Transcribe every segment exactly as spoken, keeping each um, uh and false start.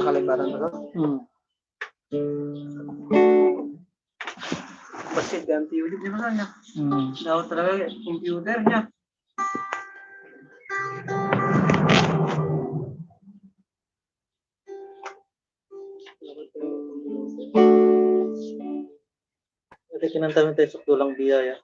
Kaliparan ko. Hmm. Basit yan, T V niya, ano niya? Hmm. Daw talaga, computer niya. Iti kinanta mi tayo, Sukdulang Biyaya.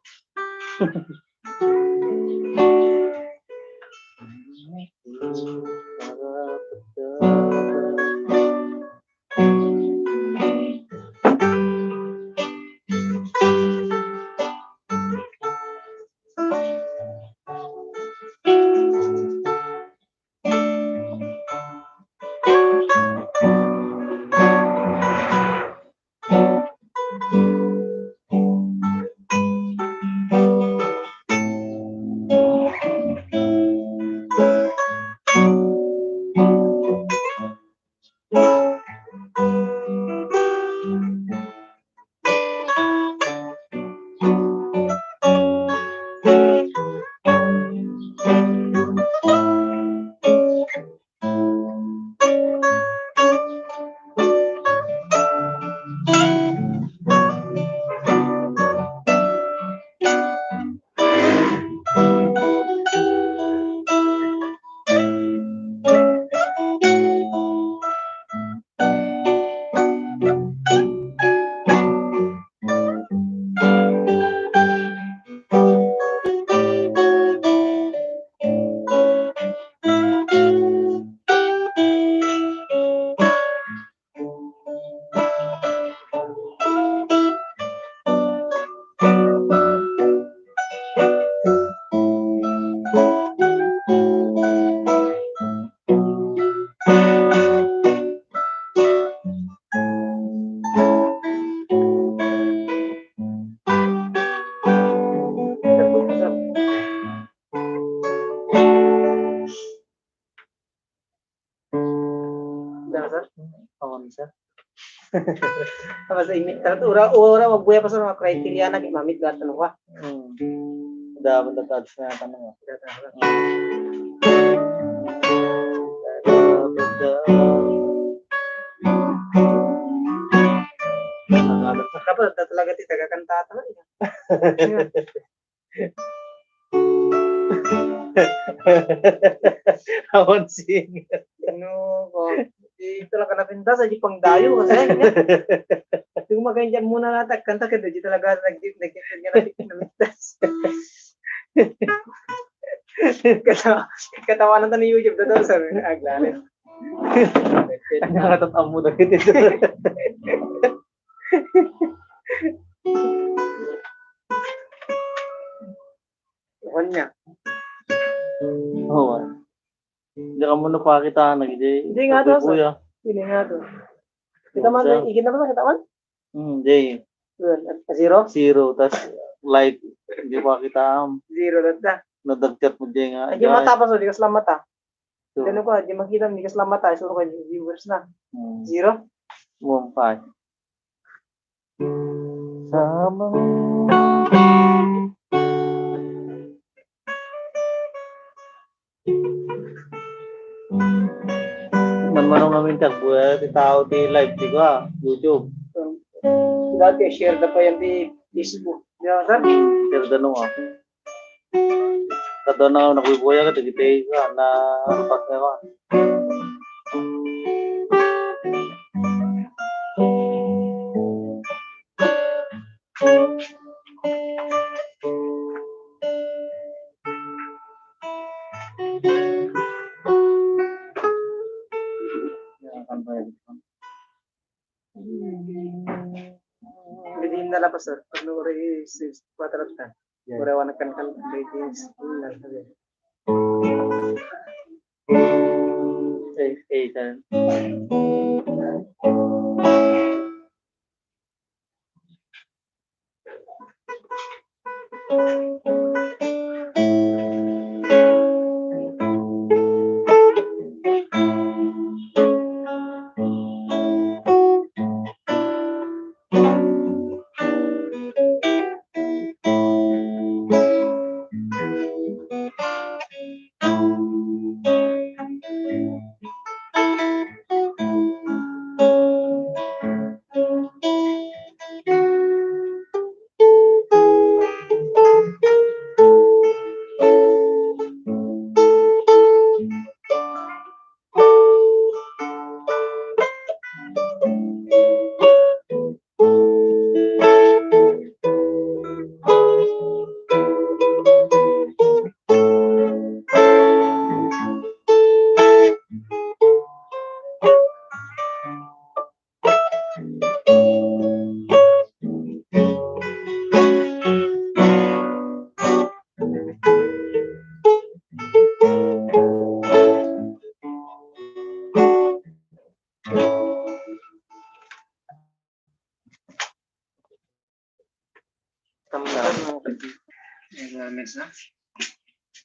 Diyan, sir? Oo, sir. Tapos, imi-, ura, ura, magbuya pa sa mga criteria na, mamit lahat ng wa. Hmm. Dapat, dapat, dapat, ano, data, sir. Hmm. Dapat, dapat talaga, ti, taga-kanta talaga. Awan sing. No, ko. Di talaga napintas, di pangdayo kasi. Di ko magayon dyan muna natagkanta, kaya di talaga nag-, nag-, nag-, napintas. Kata-, katawanan ta ni YouTube, totoo, sabi, aglanin. Ang nakatatamo na kita. Kuwan niya. Oo, ah. Hindi ka muna pakita, nag-, hindi. Hindi nga to, sir. Kuya. Hindi nga to. Kita man, sir. Ikit na ba, kita man? Hmm, hindi. Yun, ah, zero? Zero, tas light, hindi pakita, um, zero lang ta. Nadagkat mo, di nga. Ay, di mata pa, so, di ka sila mata. So, ano ko, di makita, di ka sila mata, so, ko, viewers na. Hmm. Zero? One five. Sabang manmanong amin tagbuya ti tao ti live ti kua, YouTube. Dati, share da pa yan ti Facebook. Di ba, sir? Share da no, ah. Kadua na nagbubuya ka, dagiti, ah, na, rupak na, ah. Hindi na labas, sir. Ano, oras is, kuwatro ta. Yan. Ora, wala kan, kan, eh, eh, sir. Tamna. Ayan, mga kaibigan. Ayan, mga mesa.